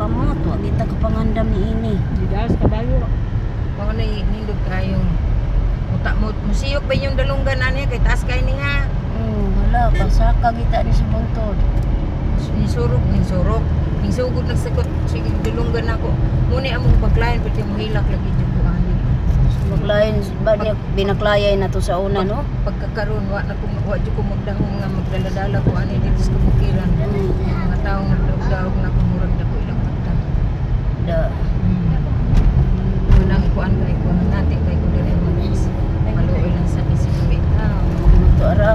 Kamot, wa kita kapangandam ni ini. Didas kabayo. Mao na nindot kayong muta mo musiyok ba yung dalunggan ani kay taas kay ni ha. Oh, hala, pasaka kita ni sa buntod. Ni surok ni surok. Ning sugod nagsakot sige dalunggan nako. Muni among paglain pati mo hilak lagi jud ko ani. Maglain ba niya binaklayay na to sa una, no? Pagkakaroon wa na ko wa jud ko magdahong nga magdala-dala ko ani dito sa kabukiran. Mga tawo nga daog na ko murag dako ilang mata. Da. Unang kuan kay ko nati kay ko diri mo. Maluoy lang sa isip ko ikaw. To ara.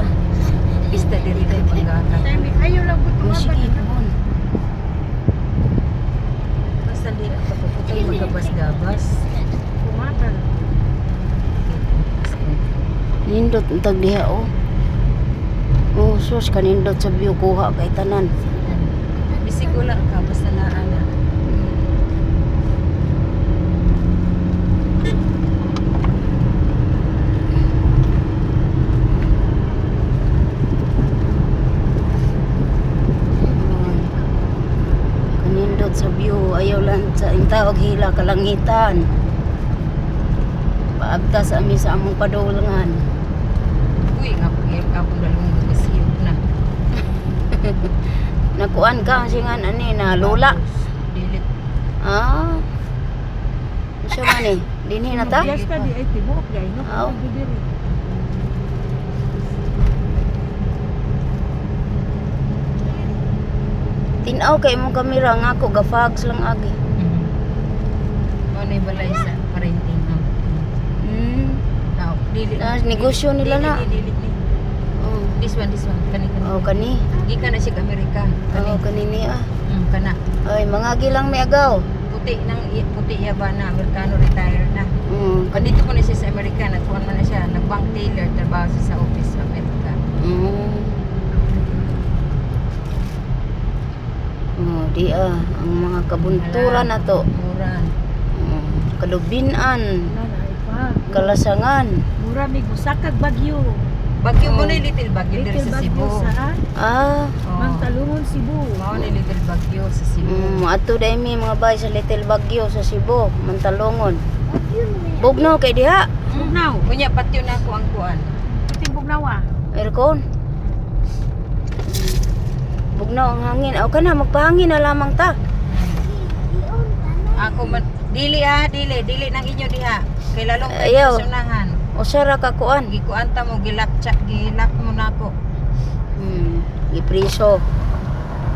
Bista diri kay panggakan. Ayaw lang ko Oh, sige, bon. Basta di ka kapuputay magabas-gabas. Kumatal. Nindot ang tag diha oh. Oh, sus kanindot sa view kuha kay tanan. Bisig wala ka basta naa na. Oh. Kanindot sa view, ayaw lang sa ang tawag hila kalangitan. Paagta sa ami sa among padulngan. Uy, nga po akong dalawang gasiyok na. Nakuan ka singan ani na lula. Dili. Ah. Siya man eh. Dinhi na ta? Didas ka di ay tibuok gay no. Aw. Diri. Tinaw kay imong kamera nga ako gafags lang agi. Mo na balay sa parenting na. Tao, dili. Ah, negosyo nila dili, na. Dili, dili, ni. Oh. This one, this one. Kani, kani. Oh, kani. Gikan na siya Amerika. Kani. Oh, kani ni ah. Kana. Ay, mangagi lang may agaw. Puti nang puti iya ba na Amerikano retired na. Andito ko na siya sa Amerika, nagkuhan man na siya, nag-bank teller, trabaho siya sa office sa Amerika. Oh, di ah, ang mga kabunturan na to. Muran. Kalubinan, Na na ay pa. kalasangan. Mura mig musakag bagyo. Bagyo mo Oh. na yung Little Bagyo diri Little sa Bagyo Cebu. sa Ah, Oh. Mantalungon Cebu. Mao ni Little Bagyo sa Cebu. ato dai mi mga bay sa Little Baguio sa Cebu, Mantalongon. Bugnaw kay diha. Bugnaw. Unya patyo na ako ang kuan. Puting bugnaw ah. Aircon. Bugnaw ang hangin. Aw kana magpahangin na lamang ta. Ako man dili ah, dili, dili nang inyo diha. Kay lalong kay Ayaw. sa unahan. Usa ra ka kuan. Gikuan ta mo gilak cha gilak mo nako. Gipriso.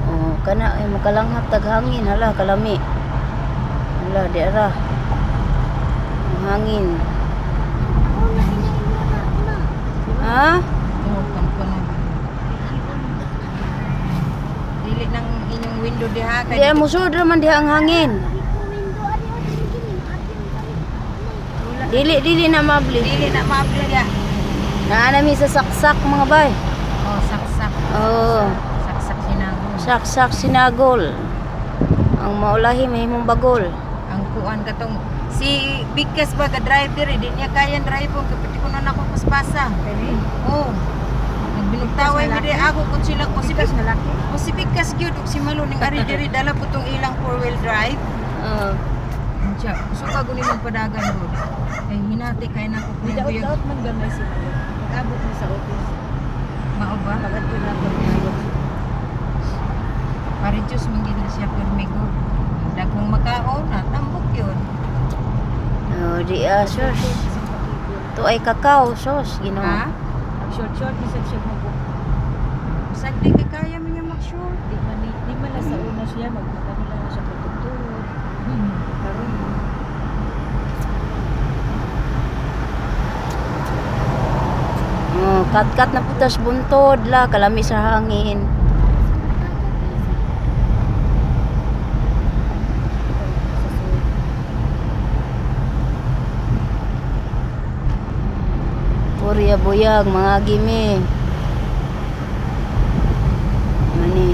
Oh, kana ay makalanghap tag hangin hala kalami. Hala di ara. Ang hangin. Ha? Tungod kan ko na. Dili nang inyong window diha kay Di ay musud ra man diha ang hangin. Dili dili na mabli. Dili na maabli diha. Naa nami sa saksak mga bay. Oh, saksak. Oh, Saksak sinagol. saksak sinagol. Ang maulahi mahimong bagol. Ang kuan katong si Bigkas ba ga drive diri di niya kaya drive ko kapit ko na nako paspasa. Kani. Oh. Nagbinugtaway mi di ako kung sila ko si Bigas na laki. O si Bigkas gyud ug si Malo ning ari diri dala po tong ilang four-wheel drive. Oh. Unsa, so ka guni mong padagan gud. Kay hinati kay nako kung buyag. Daot-daot man gamay si Malo. Nag-abot mo sa office. Mao ba? Pag-adto na ko nayok. Pare Diyos man gid na siya pirmi ko. Dagkong makaon na tambok yun. Oh, di ah, sus. To ay kakao, sos, Ginoo. Ha? Ang short-short bisag siya mo. Usag di ka kaya mi nga mag-sure. Di man ni di man na sa una siya magpakano lang na siya tutugtog. Karon Oh, kat-kat na putas buntod la, kalami sa hangin. Purya buyag, mga gimi. Mani.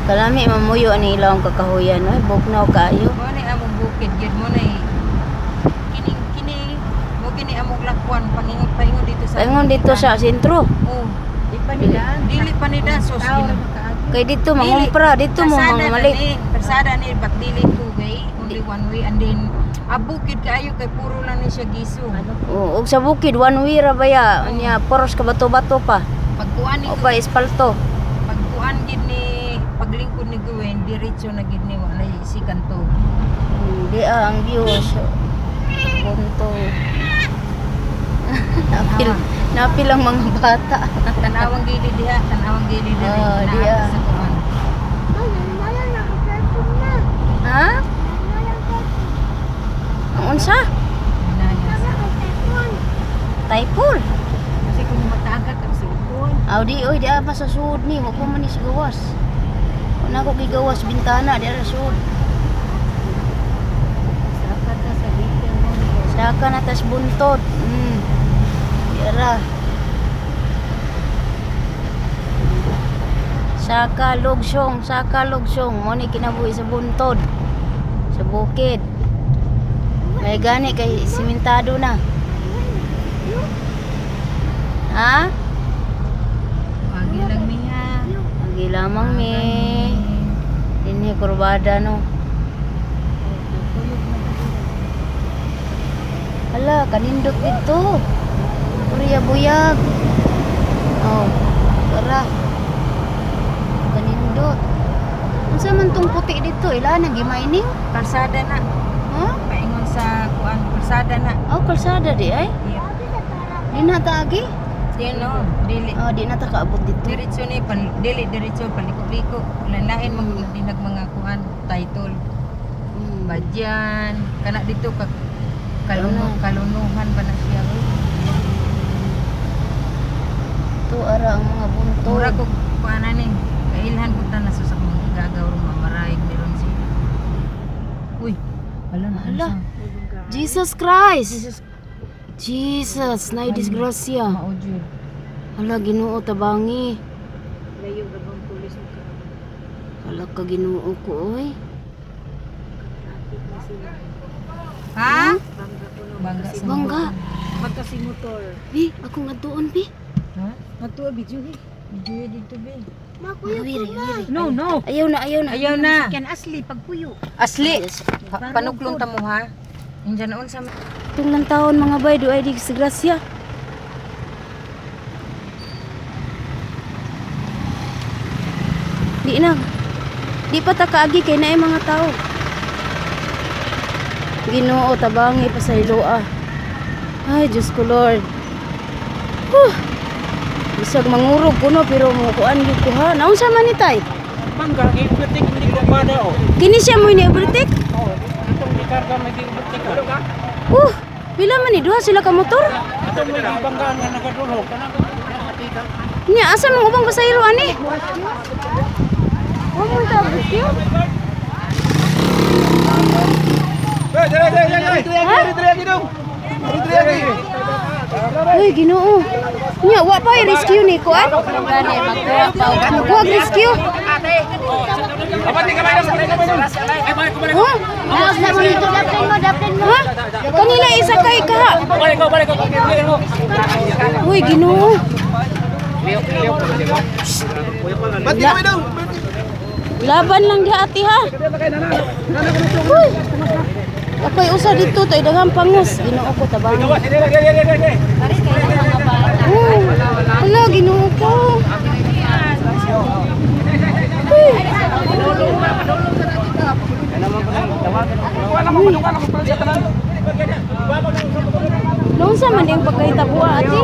Kalami mamuyo ani ilawang kakahuyan oy, bugnaw kaayo. Mo ni among bukid gyud mo na kini kini mo kini among lakwan pangingon paingon dito sa Paingon dito sa sentro. Oh, dito pa nila. Dili pa nila sos. Tao ra makaagi. Kay dito mangumpra, dito mo Kalsada mangmalik. na ni, kalsada ni but dili two way, only one way, and then abukid kaayo kay puro lang ni siya giso. Ano? Oh, og sa bukid one way ra baya. Unya poros ka bato-bato pa. Pagkuan ni O pa espalto. Pagkuan gid ni paglingkod ni Gwen, diretso na gid ni wa na si kanto. Di ah, ang view so, punto. Napil, napil ang mga bata. Tanawang gilid diha, tanawang gilid diri. Oh, Naa diha. sa kuan. Ha? Ang unsa? Naya. Typhoon. Kasi kung mataagat ang cellphone. Aw di oy di pa sa suod ni, wa pa man ni sigawas. Wala ko gigawas bintana di ara suod. Saka ta sa little mo. Saka na tas buntod. Di ara. Saka lugsong, saka lugsong. Mo ni kinabuhi sa buntod. Sa bukid. May gani kay simentado na. Ha? Agi lang niya. Agi lamang mi. Dinhi kurbada no. Hala, kanindot dito. Puriya buyag. Oh, tara. Kanindot. Unsa man tong puti dito? Ila na gi-mining? Kalsada na. Ha? Paingon sa kuan, kalsada na. Oh, kalsada di ay. Yeah. Di na ta agi? Di no, dili. Oh, di na ta kaabot dito. Diretso ni pan, dili diretso paliko-liko. Lain mag dinag mga kuan title. Badyan kana dito ka kaluno, Ano? kalunuhan ba na siya? To ara ang mga buntod. Mura ko kuan ani. Kailhan ko ta na sa mga gagaw ro mamarayig meron sila. Uy, wala na. Hala. Unsa? Jesus Christ. Jesus, nay disgrasya. Mao jud. Hala, Ginoo tabangi. Layo ra bang pulis mo ka. Hala ka Ginoo ko oy. Traffic na sila. Ha? Bangga ko no. Bangga sa Bangga. Magkasi motor. Bi, ako nga doon bi. Ha? Magtuwa video eh. Medyo dito be. Wiri, wiri. No, no. Ayaw na, ayaw na. Ayaw na. Kan asli pagpuyo. Asli. Yes. Panuklong ta mo ha. Indiyan noon sa Itong lang taon mga bay, do ay disgrasya. Di na. Di pa ta kaagi kay naay mga tao. Ginoo tabangi pa sa iloa. Ay, Diyos ko Lord. Huh. Bisag mangurog ko no pero mo kuan gyud ko ha. Naunsa man ni tay? Mangga, gi-overtake hindi ko bada oh. Kini siya mo ni overtake? Oh, itong gikarga may gi-overtake. ah. Pila man ni duha sila ka motor? Itong may gibanggaan nga nagadulhog. Nya asa mong ubang pasahero ani? Wa mo ta bukyo? Uy, Ginoo. Nya wa pa rescue ni ko ah. Magkuha og rescue. Ha? Ha? Kanila isa kay ka. Uy, Ginoo. Laban lang di ati ha. Uy. Ako'y usa dito tay daghang pangus. Ginoo ko tabang. Oh, hala, Ginoo ko. Uy. Noon sa man yung pagkahitabuha ate?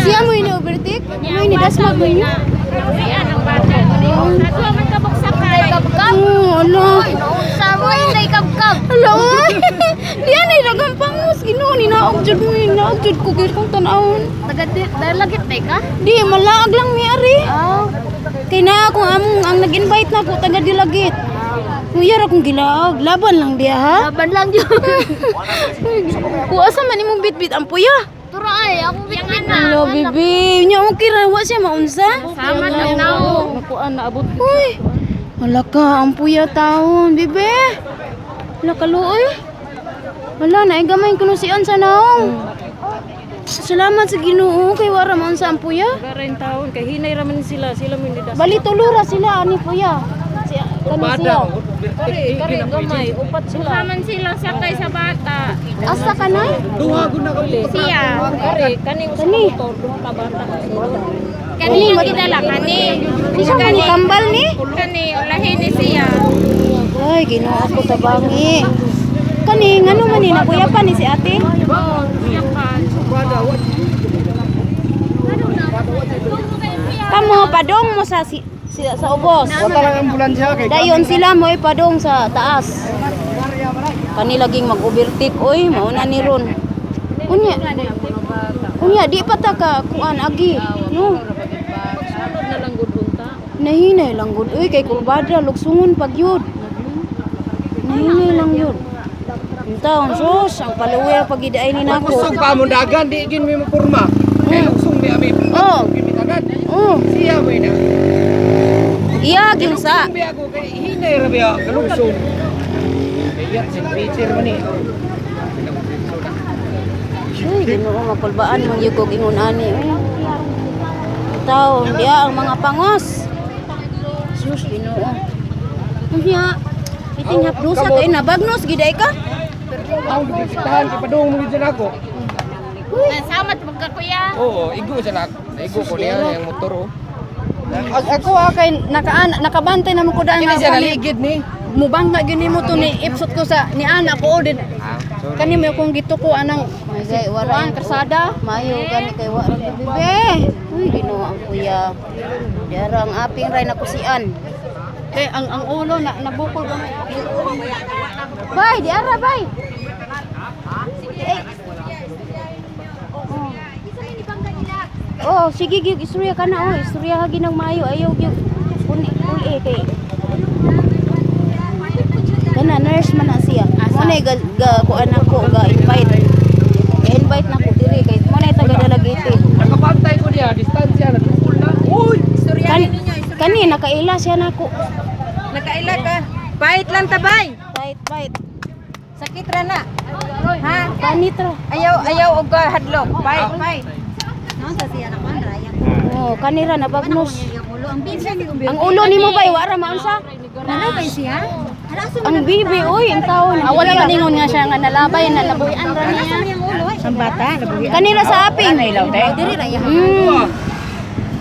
Siya mo ini overtake? Mo ini dasmag mo ini? Oh, ala. Ala, oy. Di ani daghang pangus Ginoo ni naog jud mo ni naog jud ko gyud kong tan-awon. Di malaag lang mi ari. Kay na akong among ang nag-invite na ako taga Dilagit. Kuya ra kong gilaag, laban lang diya ha. Laban lang yun. Kuha sa man imong bitbit ang puya. Turo ay, akong bitbit na. Hello, bibi. Nya okay ra wa siya maunsa? Sama na nao. Uy. Wala ka ang puya taon, bibi. Wala ka luoy. Wala na gamay kuno si sa naong. Salamat sa Ginoo kay wara man sa ampuya. Garin taon kay hinay ra man sila, sila mo hindi das. Bali tulura sila ani puya. Si kani siya. Kare, kare gamay, upat sila. Man sila sakay sa bata. Asa ka na? Duha gud na ka Siya. Kare, kaning usa Kani. ka motor, duha ka bata. Kani ang gidala kani. Unsa man ni kambal ni? Kani ulahin ni siya. Ay, Ginoo ko tabangi. Kani ngano man ni nabuya pa ni si ate? Oh, siya pa. Kamo padong mo sa si, sa ubos. Wala lang ambulansya kay Dayon sila mo ipadong sa taas. Kani laging mag-overtake oy, mauna ni ron. Unya. Unya di pa ta ka kuan agi. No. Pagsulod na lang gud unta. Nahinay lang gud oy kay kurbada lugsungon pag yun. Nahinay lang yun. Taon sus, ang paluwi pag gidaay ni nako. Kusog pa mo dagan di gin mi mapurma. Kay lugsong mi ami. Oh, Gin mi dagan. oh. Siya mo ina. Iya gyud sa. Lugsong biya ko kay hinay ra biya kalugsong. Kaya si teacher man ni. Uy, Ginoo makulbaan man gyud kog ingon ani. Uy. Taon diya ang mga pangos. Sus, Ginoo. Unya, iting hapdusa kay nabagnos giday ka. Ang gitahan kay padung mo gid ako. Samat mo ka kuya. Oo, igo sa nak. Igo ko niya yang motor oh. Ako ah, kay nakaan nakabantay na mo ko daan Kini nga siya kani naligid ni. mubangga gyud nimo to ni ipsot ko sa ni ana ko din. Ah, sorry. Kani mo akong gituko anang May wala kuan karsada. Mayo gani kay wa ra gyud, bebe. Uy, Ginoo ang kuya. Diara ang aping ray nakusian. Kay ang ulo na nabukol gamay. Bay, diara bay. Eh. Oh, sige gyud istorya ka na oh, istorya ha ginang maayo ayaw gyud puni puli kay kana nurse man na siya. Mo na ga, ga kuan ako ga invite. Ga-invite na ko diri kay mo na taga Dalagite. Nakabantay ko niya, distansya na dukol na. Uy! Kan, kani nakaila siya nako. Nakaila ka. Pahit lang tabay. Fight, fight. Sakit ra na. Ha? Kanitra. Ayaw ayaw og hadlok. Pahit, pahit. Oh, kanira nabagnos. Ang ulo nimo bay wara maunsa? Ang bibi oy, ang taon. Ah, wala man ingon nga siya nga nalabay na labuyan ra niya. Kanira sa aping.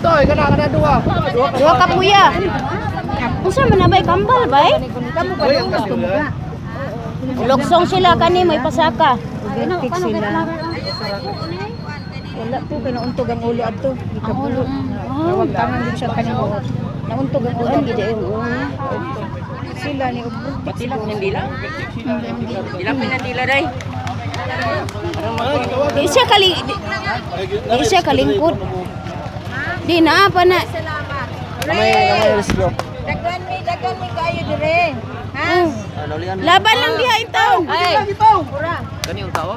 Toy, kana kana duha. Duha ka puya. Unsa man na bay kambal bay? Uy, ang customer. Luksong sila kani may pasaka. Wala po kay nauntog ang ulo adto. Gikabulo. Ah, Tangan din siya kaning buot. Nauntog ang ulo. kuan gid ay ulo. Sila ni Patilak ng dila. Dila pa ng dila day. Di siya kali di, di siya kalingkod. Di na pa na. Daghan mi kayo dire. Ha? Laban lang diha in taon. Ay, Kani ang tao?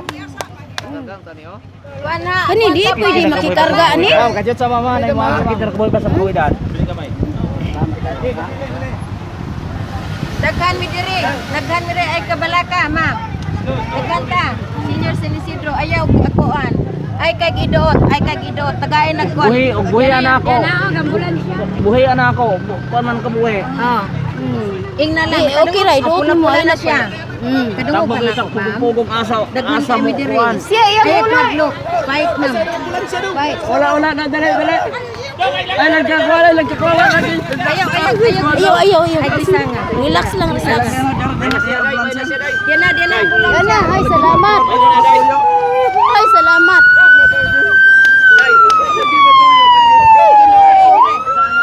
Dagang kani oh. kuan ha. Kani di pwede makikarga ani. Kajot sa mama na mga kita nakabol pa sa buhidan. Daghan mi dire. Daghan mi dire ay kabalaka, ma'am. Daghan ta. Senior San Isidro ayaw akoan. Ay kay gidoot, ay kay gidoot. Tagain nagkuan. Buhi, og buhi ana ako. Buhi ana ako. Kuan man ka buhi. Oh. Ingna lang. Di, okay ra, iduot mo Pula ay na siya. Kadungog Tapos pa na isang ako, ma'am. pugong asa, Daghan asa kami mo dire. kuan. Siya iyang Ay, ulo. kadlok. Fight, ma'am. Fight. Wala wala na dali dali. Ay nagkakuan, ay nagkakuan. Ayaw, ayaw, ayaw. Ayaw, ayaw, ayaw. Ay, gisanga. Relax lang, relax. Yan na, yan na. Yan na, ay salamat. Ay salamat.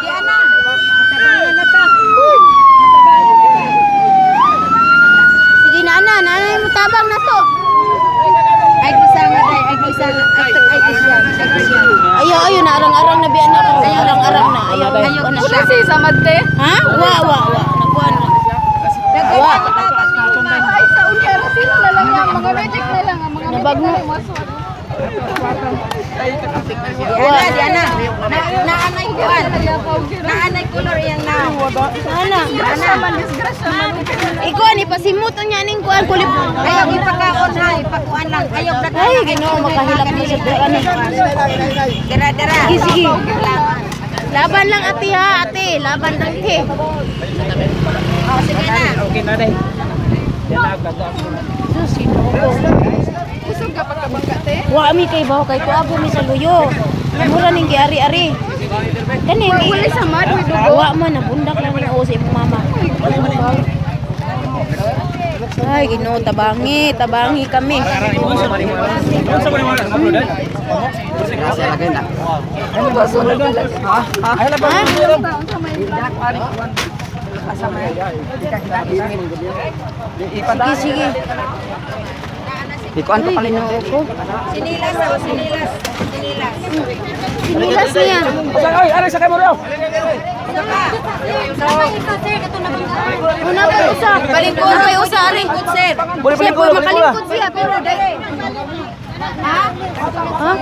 Yan na. Matabangan na ta. Sige na ana, nanay mo tabang na to. Ay, gisanga, day. Ay, gisanga. Ay, ay, gisanga. Ay, gisanga. Ayaw, ayaw na arang-arang na biyan ako. Arang-arang na. Ayaw, ayaw na siya. Si samad te. Ha? Wa, wa, wa. Nakuan na. Daghan ang tabang ni ma'am. Ay sa unya ra sila na lang yang mga magic na lang ang mga Nabag mo. Diana, Diana. Naanay kuan. Naanay color iyang now. Ana. Disgrasya man, disgrasya man. Ikaw ani pasimot ang ning kuan kulip. Ayaw ipakaon ha, ipakuan lang. Ayaw Ay, Ginoo, makahilak mo sa ano. Dira dira. Sige, sige. Laban lang, ate, ha, ate. Laban lang, te. Oh, sige na. Okay na day. Yan agad. Sus, Ginoo ko. Kusog ka pagkabangga, te. Wa mi kay baho kay kuabo mi sa luyo. Mura ning giari-ari. Kani Wala sa mad, may dugo. Wa man, nabundak lang ni sa imong mama. Ay, Ginoo, tabangi, tabangi kami. Unsa man mo na? Ay la ba? Sige, sige. Ikuan Ay, Ginoo ko. Sinilas oh, sinilas. Sinilas. Sinilas niya. Ay, aray sakay mo raw. Una pa usa. Balingkod pa usa ari. Sir. Buli, Siya buli, po buli, makalingkod siya pero dai. Ha? Ha?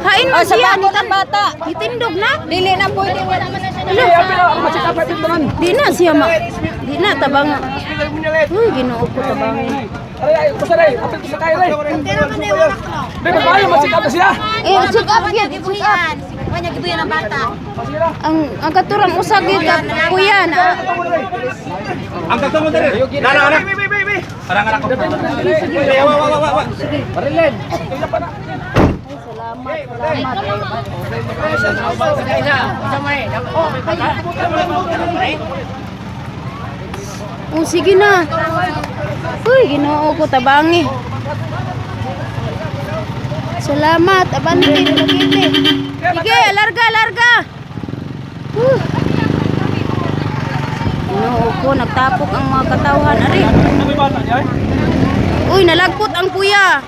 Hain mo siya ni bata. Gitindog na. Dili na pwede, wala man na siya. Ay, apil ako ma-check up apil tanan. Di na siya ma. Di na tabang. Uy, Ginoo ko, tabangi. Aray, ay, kusa day, apil ko sakay day. Di ba maayo ma-check up na siya? Eh, check up yun, check up. Wanya gibuyan ang bata. Ang katurang usag yun, kuya na. Ang katong mo dere. Nana ana. Parang anak ko. Sige, wa wa wa wa. Barilen. Salamat, salamat. Oh, sige na. Uy, Ginoo ko, tabangi. Salamat, abante, lagite. Sige, larga, larga. Huh. Ginoo ko, nagtapok ang mga katawhan ari. Ano bata niya? Uy, nalagpot ang puya.